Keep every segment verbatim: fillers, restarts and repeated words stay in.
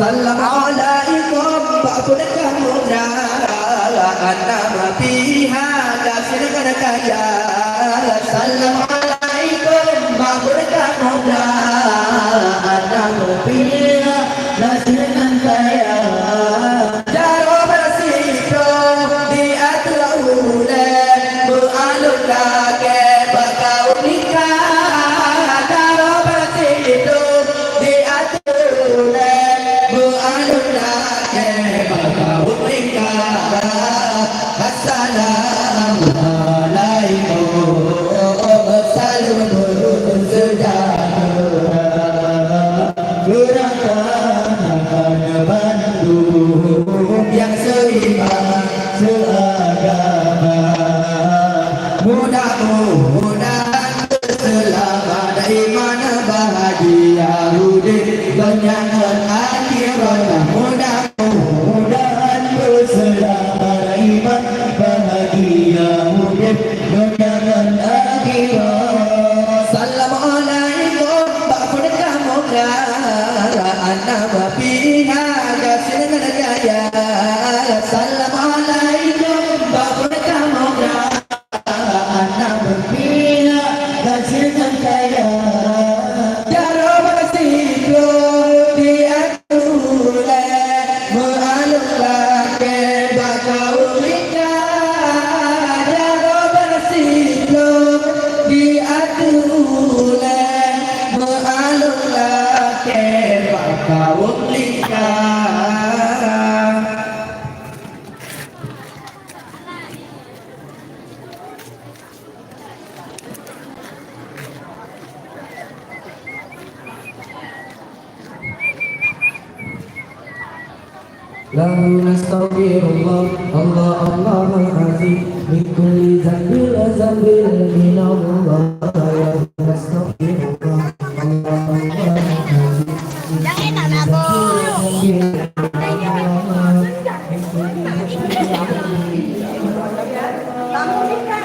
Salam alaikum, bak peurintah muda, anak piha gasien ngon kaya. Salam alaikum, bak peurintah muda, anak piha gasien ngon kaya. Jaroe beureusih droe di ateueh ulèe, meualon lakèe bak kawöm nikah. Jaroe beureusih droe di ateueh ulèe, meualon lakèe bak kawöm nikah. Assalamualaikum, salam sejahtera. Beurangkat bandum nyang seiman seuagama. Mudah-mudahan seuseulamat iman bahagia udép donya ngon akhirat. Mudah-mudahan seuseulamat iman bahagia udép donya ngon akhirat. Assalamualaikum, bak peurintah muda, anak piha gasien ngon kaya. Assalamualaikum, bak peurintah muda, anak piha gasien ngon kaya. Jaroe beureusih droe di ateueh ulèe, meualon lakèe bak kawöm nikah. Jaroe beureusih droe di ateueh ulèe, meualon lakèe bak kawöm nikah. Lahu nastaghfirullah, Allah, Allahul azim, min kulli dzanbin, dzanbin minallah. Lahu nastaghfirullah, Allah, Allahul azim.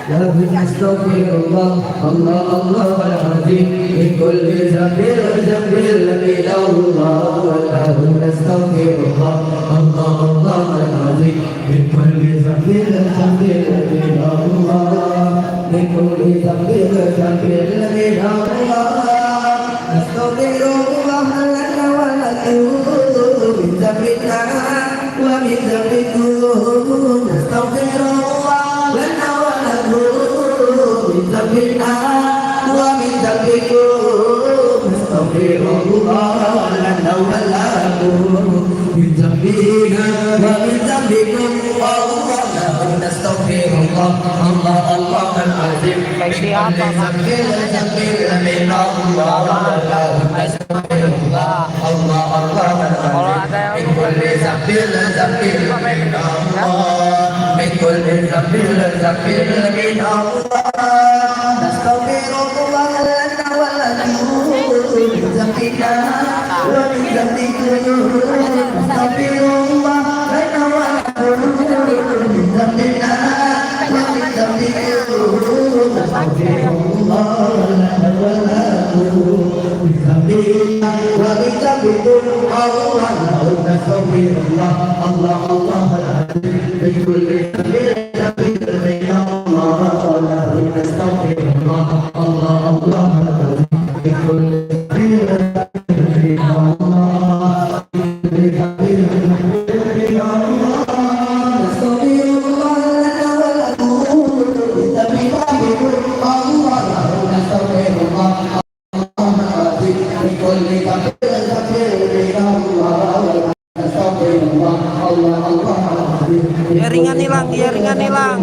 Lahu nastaghfirullah, Allah, Allahul azim, min kulli dzanbin, dzanbin minallah. Lahu nastaghfirullah, Allah, Allahul azim, min kulli dzanbin, dzanbin minallah. Min kulli dzanbin, dzanbin minallah. Nastaghfirullah lana wa lakum min dzanbina wa min dzanbikum. Nastaghfirullah lana wa lakum min dzanbina wa min dzanbikum. Nastaghfirullah lana wa lakum min dzanbina wa min dzanbikum. Allahumma nastaghfirullah, Allah, Allahul azim. Min kulli dzanbin, dzanbin minallah. Allahumma nastaghfirullah, Allah, Allahul azim. Min kulli dzanbin, dzanbin minallah. Min kulli dzanbin, dzanbin minallah. Nastaghfirullah lana wa lakum min dzanbina wa min dzanbikum. Nastaghfirullah Ya ringan hilang, ya ringan hilang.